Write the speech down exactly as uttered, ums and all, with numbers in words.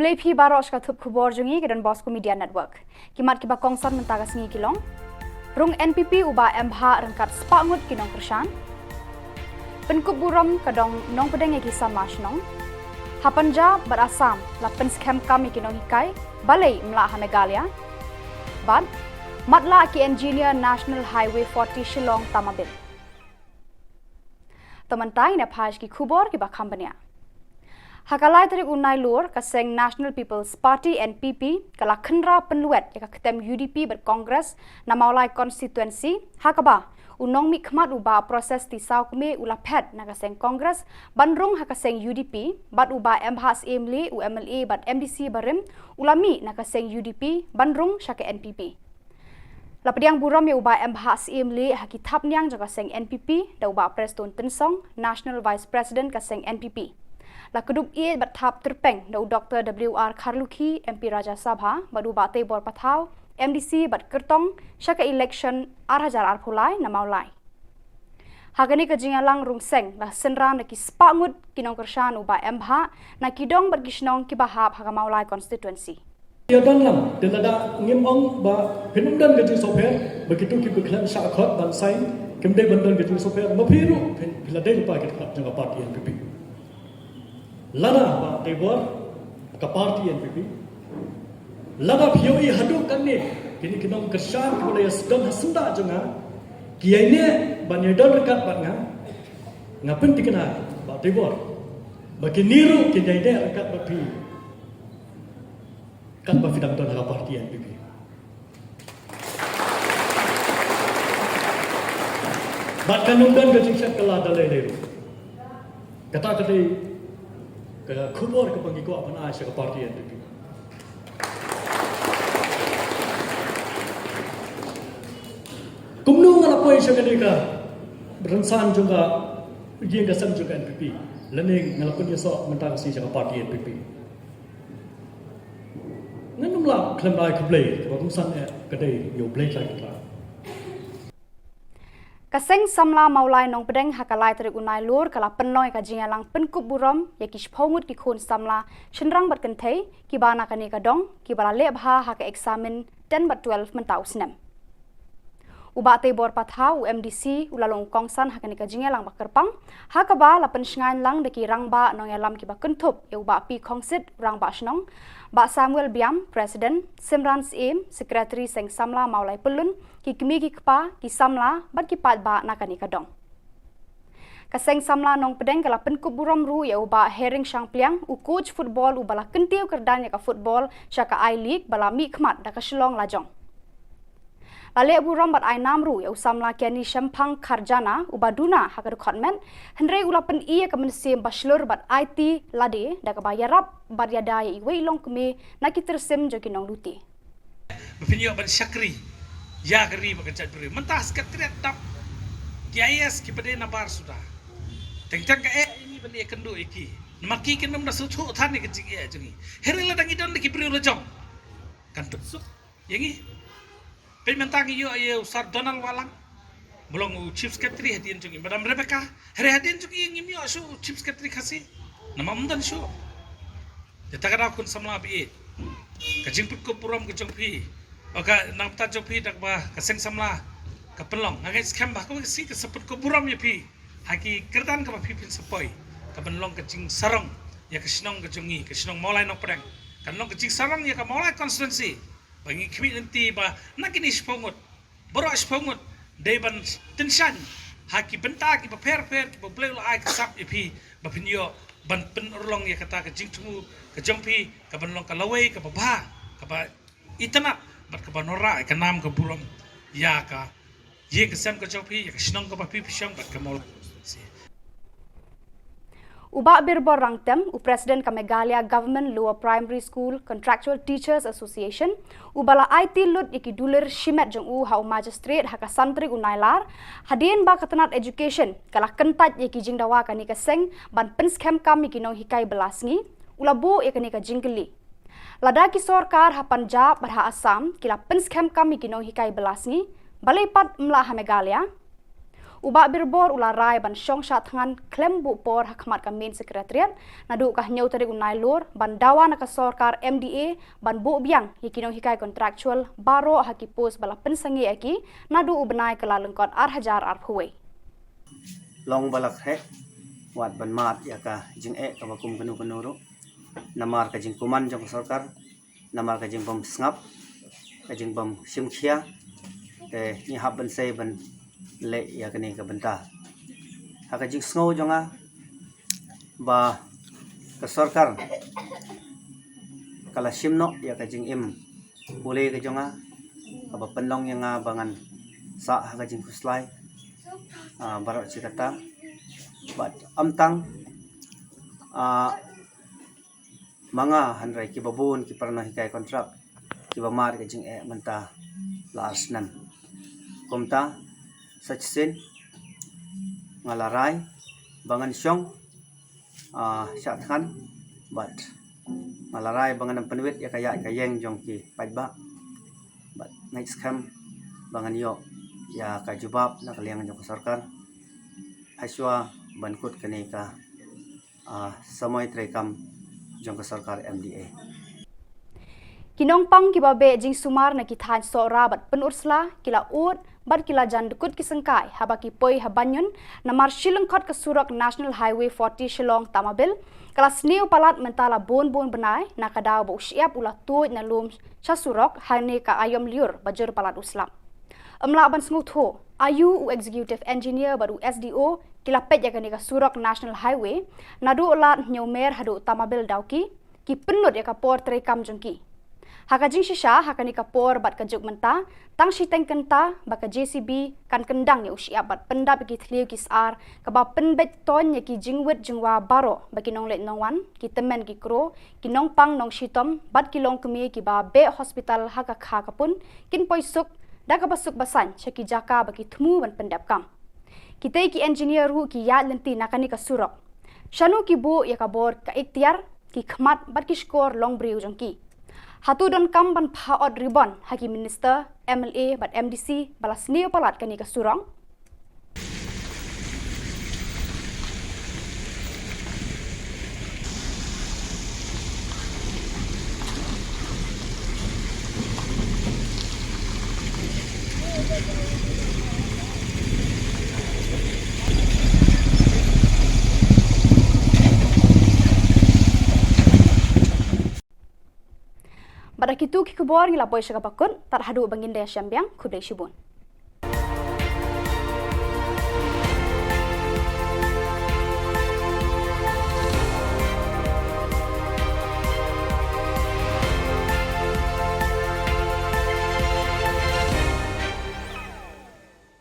Khublei phi baroh sha ka thup khubor jong ngi ka Don Bosco Media Network. Ki mat kiba kongsan mynta ka sngi ki long: Rung N P P u Bah M Bhah ryngkat spah ngut ki nongkyrshan. Pynkup burom ka dong nongpdeng ïa ki samla shnong. Ha Punjab bad Assam la pynskhem kam ïa ki nonghikai, balei ym lah ha Meghalaya. Bad matlah ki engineer National Highway forty Shillong Tamabin. To mynta ngin ïa phai sha ki khubor kiba kham bniah. Ha ka lai tarik u Nailur, ka seng National People's Party, N P P, ka la khynra pynlwet ïa ka ktem U D P bad Congress na Mawlai constituency, ha kaba u nongmihkhmat u Bah Proses T Sawkmie u la phet na ka seng Congress ban rung ha ka seng U D P, bad u Bah M Bhah Syiemlieh, u M L A bad M D C barim, u la mih na ka seng U D P ban rung sha ka N P P. La pdiang burom ïa u Bah M Bhah Syiemlieh ha ki thapniang jong ka seng N P P da u Bah Prestone Tynsong, National Vice President ka seng N P P. La kdup ïeit bad thap tyrpeng da u Doktor W R Kharlukhi, M P Rajya Sabha, bad u Bah Teibor Pathaw, M D C bad kyrtong sha ka election ar hajar arphew lai na Mawlai. Ha kane ka jingïalang rung seng la synran da ki spah ngut ki nongkyrshan u Bah M Bhah na ki dong bad ki shnong kiba hap ha ka Mawlai constituency. Ïa don lang, te lada ngim ong ba phin ym don ka jingsngewpher, ba kito kiba khlem shah khot ban sign kim dei ban don ka jingsngewpher, ma phi ruh phin, phi la dei lypa ki dkhot jong ka party N P P. Lada Bah Teibor, ka party N P P, lada phi ïohi haduh katne kine ki nongkyrshan kiba la ïa don ha syndah jong nga ki ïaineh ban ïa don ryngkat bad nga, nga pynthikna Bah Teibor ba kine ruh kin ïaineh ryngkat bad phi katba phi dang don ha ka party N P P. Bad kan ym don ka jingshah kylla da lei lei ruh. Kata ka dei ka khubor kaba ngi kwah ban ai sha ka party N P P. Kumno nga la poi sha kane ka rynsan jong ka ïing ka sem jong ka N P P, lane nga la pynïasoh mynta ka sngi sha ka party N P P. Ngan ym lah khlem ai khublei, kaba kongsan eh ka dei ïa U Blei Trai Kynrad. Ka seng samla Mawlai Nongpdeng ha ka lai tarik u Nailur ka la pynlong ïa ka jingïalang pynkup burom ïa ki shiphew ngut ki khun samla shynrang bad kynthei kiba na kane ka dong kiba la leh bha ha ka eksamin ten bad twelve mynta u snem. U Bah Teibor Pathaw, u M D C, u la long kongsan ha kane ka jingïalang ba kyrpang, ha kaba la pynshngaiñ lang da ki rangbah nongïalam kiba kynthup ïa u Bah P Khongsit, u rangbah shnong, Bah Samuel Biam, President, Simran Syiem, Secretary seng samla Mawlai Pyllun, ki kmie ki kpa, ki samla bad ki paidbah na kane ka dong. Ka seng samla Nongpdeng ka la pynkup burom ruh ïa u Bah Hering Shangpliang, u coach football uba la kyntiew kyrdan ïa ka football sha ka I-League ba la mihkhmat da ka Shillong Lajong. La leh burom bad ai nam ruh ïa u samla Kenny Shemphang Kharjana uba duna ha ka dkhot met, hynrei u la pyni ïa ka mynsiem ba shlur bad aiti lade da kaba ïarap bad ïada ïa iwei i longkmie na ki tyrsim jong ki nonglute. Ba phin ïoh ban shakri ïa ka ri bad ka jaitbynriew. Mynta Secretariat dap ki I A S kiba dei nabar suda. Teng teng ka eh ïa ngi ban ïakynduh ïa ki. Namar ki kin ym da sngewthuh than ïa ka jingeh jong ngi. Hynrei lada ngi don da ki briew la jong, kan pynsuk ïa ngi. Peit mynta ngi ïoh ïa u Sir Donald Wahlang ba long u Chief Secretary hadien jong ngi, Madam Rebecca. Hynrei hadien jong ngi ngim ïoh shuh u Chief Secretary Khasi. Namar ym don shuh. Te ta ka daw khun samla ba ïeit, ka jingpynkup burom ka jong phi, o ka nangta jong phi da kaba ka seng samla ka pynlong. Nga ngeit skhem ba ha kawei ka sngi kan sa pynkup burom ïa phi ha ki kyrdan kaba phi phin sa poi, ka ban long ka jingsarong ïa ka shnong ka jong ngi, ka shnong Mawlai Nongpdeng. Kan long ka jingsarong ïa ka Mawlai constituency. Ba ngi khmih lynti ba na kine shiphew ngut, baroh shiphew ngut, dei ban tyngshaiñ ha ki bynta kiba pher pher kiba U Blei u la ai ka sap ïa phi, ba phin ïoh ban pynurlong ïa kata ka jingthmu ka jong phi, ka ban long ka lawei kaba bha, kaba itynnad bad kaba wanrah ïa ka nam ka burom ïa ka ïing ka sem ka jong phi, ïa ka shnong kaba phi phi shong bad ka Mawlai. U Bah Birbor Rangtem, u President ka Meghalaya Government Lower Primary School Contractual Teachers Association, uba la aiti lut ïa ki dulir shimet jong u ha u Magistrate ha ka san tarik u Nailar, hadien ba ka tnad Education ka la kyntait ïa ki jingdawa kane ka seng ban pynskhem kam ïa ki nonghikai bylla sngi, u la buh ïa kane ka jingkylli. Lada ki sorkar ha Punjab bad ha Assam ki la pynskhem kam ïa ki nonghikai bylla sngi, balei pat ym lah ha Meghalaya? U Bah Birbor u la rai ban shong shah thngan khlem buh por ha khmat ka Main Secretariat naduh ka hynñiew tarik u Nailur ban dawa na ka sorkar M D A ban buh biang ïa ki nonghikai contractual baroh ha ki post ba la pynsangeh ïa ki naduh u bnai Kyllalyngkot ar hajar arphew wei. Long ba la khreh wat ban mad ïa ka jingeh kaba kum kano kano ruh namar ka jingkuman jong ka sorkar, namar ka jingbym sngap, ka jingbym shim khia, te ngi hap ban sei ban leh ïa kane ka bynta. Ha ka jingsngew jong nga ba ka sorkar ka la shim noh ïa ka jingim pule ka jong nga, kaba pynlong ïa nga ba ngan sah ha ka jingkhuslai, ah, baroh shi katta. Bad ym tang, ah, ma nga hynrei kiba bun ki para nonghikai kontrak kiba mad ka jingeh mynta la ar snem. Kumta sa shisien nga la rai ba ngan shong, ah, shah thngan bad nga la rai ba ngan pynwit ïa ka ïaid ka ïeng jong ki paidbah. Bad nga ngeit skhem ba ngan ïoh ïa ka jubab na ka liang jong ka sorkar hashwa ban kut kane ka, ah, samoi treikam jong ka sorkar M D A. Ki nongpang kiba beh jingsumar na ki thaiñ Sohra bad Pynursla ki la ud bad ki la jan dkut ki syngkai haba ki poi ha Banyun namar shi lyngkhot ka surok National Highway forty Shillong Tamabil ka la sniew palat mynta la bun bun bnai na ka daw ba u shyiap u la tuid na lum sha surok ha kane ka aïom lyiur ba jur palat u slap. Ym lah ban sngewthuh aïu u Executive Engineer bad u S D O ki la peit ïa kane ka surok National Highway naduh lad Hynñiew Mer haduh Tamabil Dawki, ki pynlut ïa ka por treikam jong ki. Ha ka jingshisha ha kane ka por bad ka juk mynta, tang shiteng kynta ba ka J C B kan kyndang ïa u shyiap bad pyndap ïa ki thliew ki sar, kaba pynbeit toiñ ïa ki jingwit jingwa baroh ba ki nongleit nongwan, ki tymmen ki kro, ki nongpang nongshitom bad ki longkmie kiba beh hospital ha ka kha ka pun kin poi suk da kaba suk ba saiñ sha ki jaka ba ki thmu ban pyndep kam. Kitei ki engineer ruh ki ïaid lynti na kane ka surok. Shano ki buh ïa ka bor ka iktiar, ki khmat bad ki shkor long briew jong ki? Hato donkam ban phah ot ribon ha ki minister, M L A bad M D C ba la sniew palat kane ka surok? Bad da kitu ki khubor ngi la poi sha kaba kut, tad haduh ba ngin da ïashem biang, khublei shibun.